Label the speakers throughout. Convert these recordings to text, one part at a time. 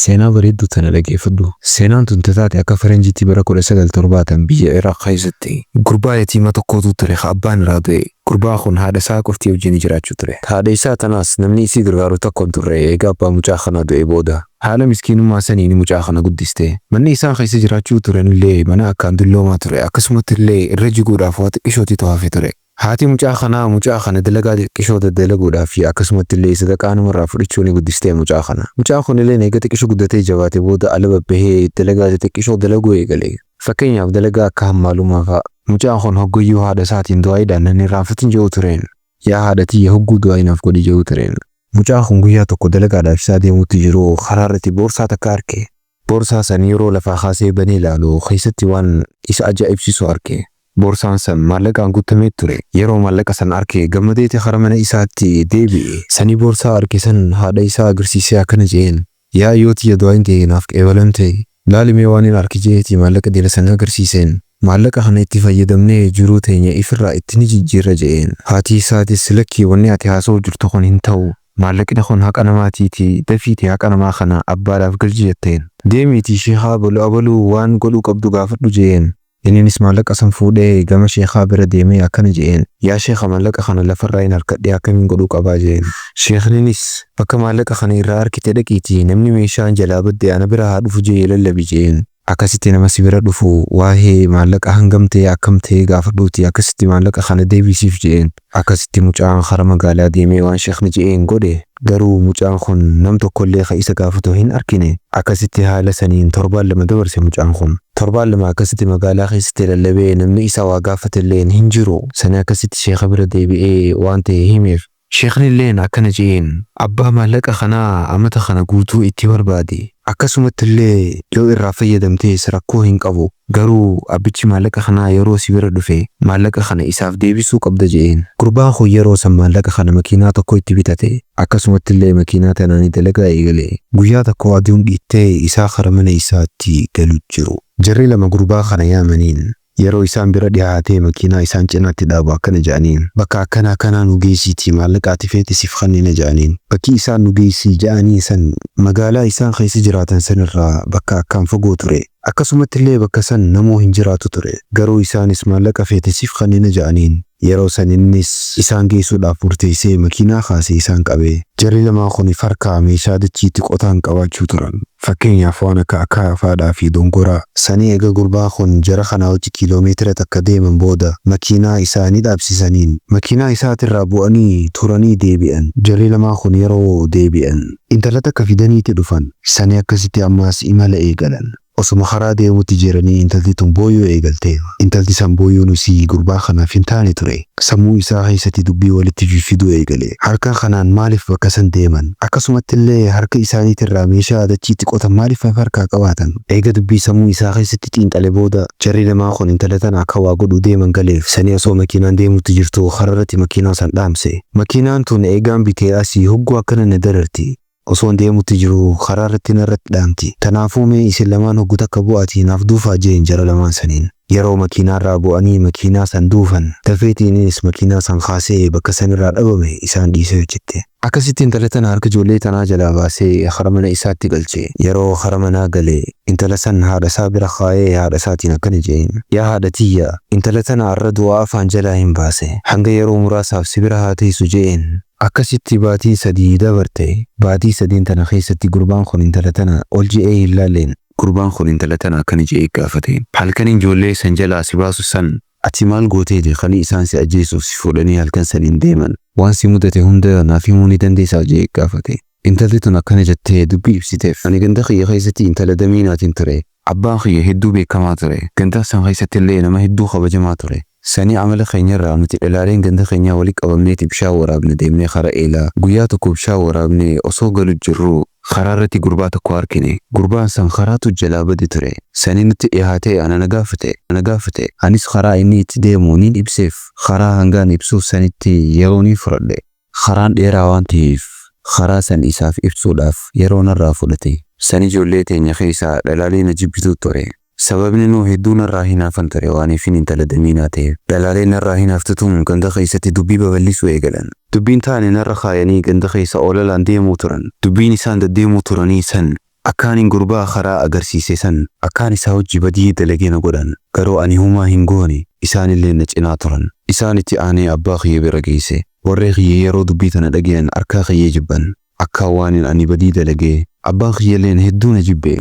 Speaker 1: Seenaa bareedduu tana dhageeffadhu. Seenaan tun taate akka faranjiitti bara 1970 biyya Iraaq keessatti. Gurbaa yatiima tokkotu ture ka abbaan irraa du'e. Gurbaan kun haadha isaa qofti wajjin jiraachuu ture. Haadha isaa tanaas namni isii gargaaru tokko hin turre eega abbaa mucaa kanaa du'e booda. Haala miskiinummaa saniin mucaa kana guddiste. Manni isaan keessa jiraachuu turanillee mana akkaan dulloomaa ture. Akkasumatti illee irra jiguudhaaf waa xiqqishootitu hafe ture. Haati mucaa kanaa mucaa kana dalagaa xiqqishoo daddalaguudhaa fi akkasumatti illee sadaqaa namarraa fudhachuu ni guddistee mucaa kana. Mucaan kun illee eega xiqqishoo guddatee jabaate booda ala babbahee dalagaa xixiqqishoo dalaguu eegale. Fakkeenyaaf dalagaa akka hammaalummaa fa'a. Mucaan kun hoggayyuu haadha isaatiin du'aayiidhaan nan irraanfatin jedhu tureen. Yaa haadha tiyya, hogguu du'aayi naaf godhi jedhu tureen. Mucaan kun guyyaa tokko dalagaadhaaf isaa deemuutti jiru karaa irratti boorsaa takka arge. Boorsaa san yeroo lafaa kaasee banee ilaalu keessatti waan isa ajaa'ibsiisu arge. Boorsaan san maallaqaan guutamee ture. Yeroo maallaqa san arge gammadeeti kara mana isaatti deebi'e. Sanii boorsaa arge san haadha isaa agarsiisee akkana je'een. Yaa ayyoo tiyya, du'aayin tee naaf qeebalamte. Laali mee waan hin arge je'eeti maallaqa dila san agarsiiseen. Maallaqa kana itti fayyadamnee jiruu teenya ifirraa itti ni jijjiirra je'een. Haati isaatis, lakkii, wanni ati haasa'u jirtu kun hin ta'u. Maallaqni kun haqa namaatiiti, dafiiti haqa namaa kana abbaadhaaf galchi jetteen. Deemiitii sheekaa abalu abaluu waan godhuu qabdu gaafadhu je'een. Inninis maallaqa san fuudhee gama sheekaa bira deemee akkana je'een. Yaa sheeka, maallaqa kana lafarraa hin harkadhee, akkamiin godhuu qabaa je'een. Sheekninis, bakka maallaqa kana irraa arkite dhaqiitii namni meeshaan jalaa badde ana bira haa dhufu je'ii lallabi je'een. Akkasitti nama si bira dhufu waa'ee maallaqa hangam ta'e akkam ta'e gaafadhuuti akkasitti maallaqa kana deebisiif je'een. Akkasitti mucaan kara magaalaa deemee waan sheekni je'een godhe. Garuu mucaan kun nam tokkollee ka isa gaafatu hin arkine. Akkasitti haala saniin torbaan 2 dabarse mucaan kun. Torbaan 2 akkasitti magaalaa keessatti lallabee namni isa waa gaafatelleen hin jiru. Sani akkasitti sheeka bira deebi'ee waan ta'e himeef. Sheeknilleen akkana je'een, abbaa maallaqa kanaa amata kana guutuu itti barbaadi. Akkasumattillee yoo irraa fayyadamtees rakkoo hin qabu. Garuu abbichi maallaqa kanaa yeroo si bira dhufe maallaqa kana isaaf deebisuu qabda je'een. Gurbaan kun yeroo san maallaqa kana makiinaa tokko itti bitate. Akkasumattillee makiinaa tanaani dalagaa eegale. Guyyaa tokko aduun dhiittee isaa kara mana isaatti galu jiru. Jarri lama gurbaa kana yaamaniin. Yeroo isaan bira dhihaatee makiinaa isaan cinaatti dhaabu akkana ja'aniin. Bakka akkana akkanaa nu geessiitii maallaqa ati feete siif kannina ja'aniin. Bakki isaan nu geessii ja'aniin san magaalaa isaan keessa jiraatan sanirraa bakka akkaan fagoo ture. Akkasumattillee bakka san namuu hin jiraatu ture. Garuu isaanis maallaqa feete siif kannina ja'aniin. Yeroo san innis isaan geessuudhaaf murteessee makiinaa kaasee isaan qabe. Jarri lamaan kuni farkaa meeshaa dachiitti qotaan qabaachuu turan. Fakkeenyaaf waan akka akaayaa faadhaa fi dongoraa. Sanii eega gurbaa kun jara kanaa wajji kiiloomeetira takka deeman booda makiinaa isaa ni dhaabsisaniin. Makiinaa isaatirraa bu'anii turanii deebi'an. Jarri lamaan kun yeroo deebi'an. Intala takka fidaniiti dhufan. Sanii akkasitti ammaas imala eegalan. Osuma karaa deemutti jiranii intalti tun booyuu eegalte. Intalti san booyuun isii gurbaa kanaaf hin taane ture. Sammuu isaa keessatti dubbii walitti fiffiduu eegale. Halkan kanaan maaliif bakka san deeman? Akkasumattillee harka isaaniitirraa meeshaa dachiitti qotan maaliif of harkaa qabaatan? Eega dubbii sammuu isaa keessatti xiinxale booda jarri lamaan kun intala tana akka waa godhuu deeman galeef. Sanii osoo makiinaan deemutti jirtuu kararratti makiinaa san dhaamse. Makiinaan tun eegaan bitee asii hogguu akkana na dararti. Osoon deemutti jiruu karaa irratti narratti dhaamti. Tanaafuu mee isin lamaan hoggu takka bu'aatii naaf duufaa je'een jara lamaan saniin. Yeroo makiinaarraa bu'anii makiinaa san duufan, dafeeti inninis makiinaa san kaasee bakka sanirraa dhabame isaan dhiisee hojjette. Akkasitti intala tana harka ijoollee tanaa jalaa baasee kara mana isaatti galche. Yeroo kara manaa gale, intala san haadha isaa bira kaayee haadha isaatiin akkana je'een. Yaa haadha tiyya, intala tana arra du'a afaan jalaahin baase. Hanga yeroo muraasaaf si bira haa teessu je'een. Akkasitti baatiin 3 dabarte. Baatii 3n tana keessatti gurbaan kun intala tana ol je'ee hin laalleen. Gurbaan kun intala tana akkana je'ee gaafate. Halkanin joollee san jalaa si baasu san ati maal gooteeti kani isaan si ajjeesuuf si fuudhanii halkan saniin deeman? Waan si mudate hunda naaf himuu ni dandeessaa je'ee gaafate. Intalli tun akkana jettee dubbii ibsiteef. Ani ganda kiyya keessatti intala damiinaatin ture. Abbaan kiyya hedduu beekamaa ture. Ganda san keessattillee nama hedduu kabajamaa ture. Sanii amala keenyarraa nuti dhalaaleen ganda keenyaa wali qabamneeti bishaan waraabna deemnee kara eelaa. Guyyaa tokko bishaan waraabnee osoo galu jirruu karaa irratti gurbaa tokko arkine. Gurbaan san karaatu jalaa bade ture. Sanii nutti dhihaatee ana na gaafate. Na gaafate. Anis karaa inni itti deemu nin ibseef. Karaa hangaan ibsuuf sanitti yeroo nin fudhadhe. Karaan dheeraa waan taheef karaa san isaaf ibsuudhaaf yeroo narraa fudhate. San ijoollee teenya keessaa dhalaalee na jibbituu ture. Sababninuu hedduu narraa hinaafan ture waaniifin intala damiinaa taheef. Dhalaaleen narraa hinaaftu tun ganda keessatti dubbii babal'isuu eegalan. Dubbiin taane narra kaayanii ganda keessa olalaan deemuu turan. Dubbiin isaan daddeemuu turanii san. Akkaaniin gurbaa karaa agarsiise san akkaan isaa wajji badii dalagee na godhan. Garuu ani humaa hin goone, isaanillee na cinaa turan. Isaanitti aanee abbaa kiyya bira geesse. Warri kiyya yeroo dubbii tana dhagayan harkaa kiyya jibban. Akka waanin ani badii dalagee abbaan kiyyalleen hedduu na jibbe.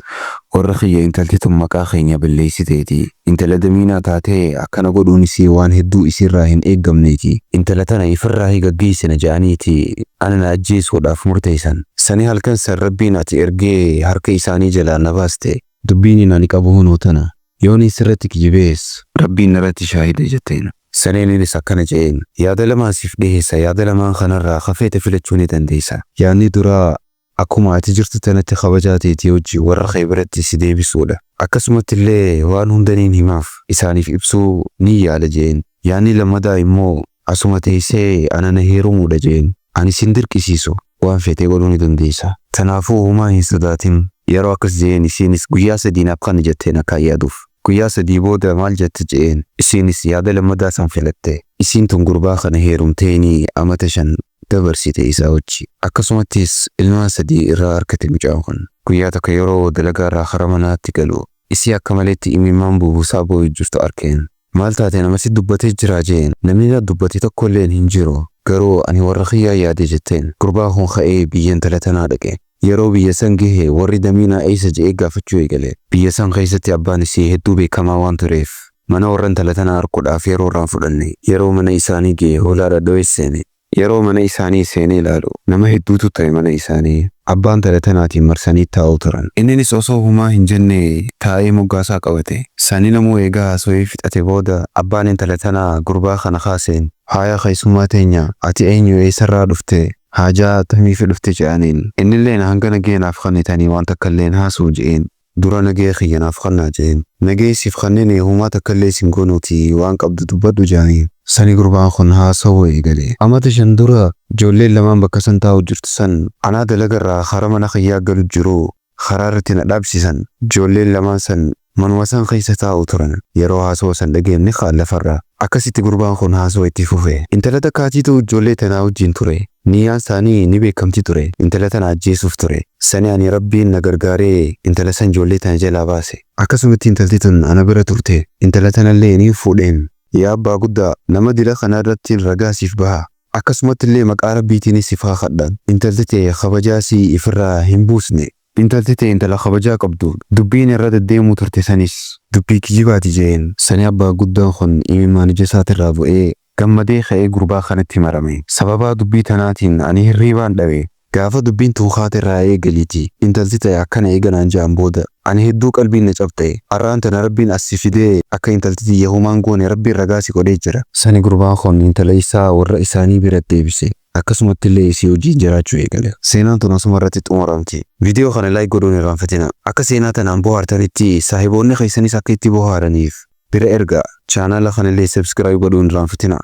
Speaker 1: Warra kiyya intalti tun maqaa keenya balleessiteeti. Intala damiinaa taatee akkana godhuun isii waan hedduu isiirraa hin eeggamneeti. Intala tana ifirraa gaggeessina ja'aniiti ana na ajjeesuudhaaf murteessan. Sani halkan san Rabbiin ati ergee harka isaanii jalaa na baaste. Dubbiin ani qabu hunoo tana. Yooni sirratti kijibees Rabbiin narratti shaahida jetteen. Saneeninis akkana je'een. Yaada lamaan siif dhiheessa, yaada lamaan kanarraa kafeete filachuu ni dandeessa. Yaadni duraa akkuma ati jirtu tanatti kabajaa teetii hojii warra kee biratti si deebisuudha. Akkasumatti illee waan hundaniin himaaf isaaniif ibsuu ni yaala je'een. Yaadni lammadaa immoo asuma teessee ana na heerumuudha je'een. Ani sin dirqisiisu, waan feetee godhuu ni dandeessa. Tanaafuu humaa hin sodaatin. Yeroo akkas je'een isiinis guyyaa 3 naaf kana jetteen akka yaaduuf. Guyyaa 3 booda maal jette je'een. Isiinis yaada lammadaa san filatte. Isiin tun gurbaa kana heerumteenii amata 5 dabarsite isaa wajji. Akkasumattis ilmaan 3 irraa argate mucaan kun. Guyyaa tokko yeroo dalagaa irraa kara manaatti galu isii akka maleetti imimmaan bubuusaa boo'u jirtu arkeen. Maal taate, nama si dubbatee jira jeen. Namni na dubbate tokkolleen hin jiru. Garuu ani warra kiyyaa yaade jetteen. Gurbaa kun ka'ee biyya intala tanaa dhaqe. Yeroo biyya san gahe warri damiinaa eessa je'ee gaafachuu eegale. Biyya san keessatti abbaan isii hedduu beekamaa waan tureef mana warra intala tanaa arguudhaaf yeroo irraan fudhanne. Yeroo mana isaanii gahe hoolaa dhadhoo'ee seene. Yeroo mana isaanii seenee ilaalu nama hedduutu ture mana isaanii. Abbaan intala tanaatiin marsanii taa'uu turan. Inninis osoo humaa hin jenne taa'ee moggaasaa qabate. Sani namuu eegaa haasawee fixate booda abbaan intala tanaa gurbaa kana kaaseen. Haaya keessummaa teenya, ati eenyu, eessarraa dhufte, haajaa tamiifi dhufte je'aniin. Innilleen hanga nageenaaf kannitanii waan takkalleen haasuu je'een. Dura nagee kiyyanaaf kannaa je'een. Nagee siif kanneen humaa takkallee sin goonuuti, waan qabdu dubbadhu je'aniin. Sani gurbaan kun haasawuu eegale. Amata 5 dura ijoolleen lamaan bakka san taa'u jirtu san anaa dalagarraa kara mana kiyyaa galu jiru karaa irratti na dhaabsisan. Ijoolleen lamaan san manuma san keessa taa'u turan. Yeroo haasawaa san dhageen ni ka'an lafarraa. Akkasitti gurbaan kun haasawaa itti fufe. Intala takkaatiitu ijoollee tanaa wajjin ture. Niyyaan isaanii ni beekamti ture. Intala tana ajjeesuuf ture. Sani ani Rabbiin na gargaaree intala san ijoollee tana jalaa baase. Akkasumatti intalti tun ana bira turte. Intala tanallee ni fuudheen. Yaa abbaa guddaa, nama dila kana irratti ragaa siif baha. Akkasumatti illee maqaa Rabbiitiinis siif kakadha. Intalti ta'e kabajaa si ifirraa hin buusne. Intalti ta'e intala kabajaa qabdu. Dubbiin irra deddeemuu turte sanis dubbii kijibaati jeen. Sani abbaa guddaan kun imimmaan ija isaatirraa bu'ee gammadee ka'ee gurbaa kanatti marame. Sababaa dubbii tanaatiin ani hirriibaan dhabe. Gaafa dubbiin tun kaaterraa eegaliiti. Intalti ta'e akkana eeganaan ja'an booda ani hedduu qalbiin na cabxe. Har'aan tana Rabbiin as si fidee akka intalti tiyya humaan goone Rabbiin ragaa si godhee jira. Sani gurbaan kun intala isaa warra isaanii bira deebise. Akkasumatti illee isii wajjin jiraachuu eegale. Seenaan tun asuma irratti xumuramti. Viidiyoo kana like godhuun irraanfatina. Akka seenaa tanaan bohaartanitti saahiboonni keessanis akka itti bohaaraniif bira ergaa. Chaanaala kanallee subscribe godhuun irraanfatina.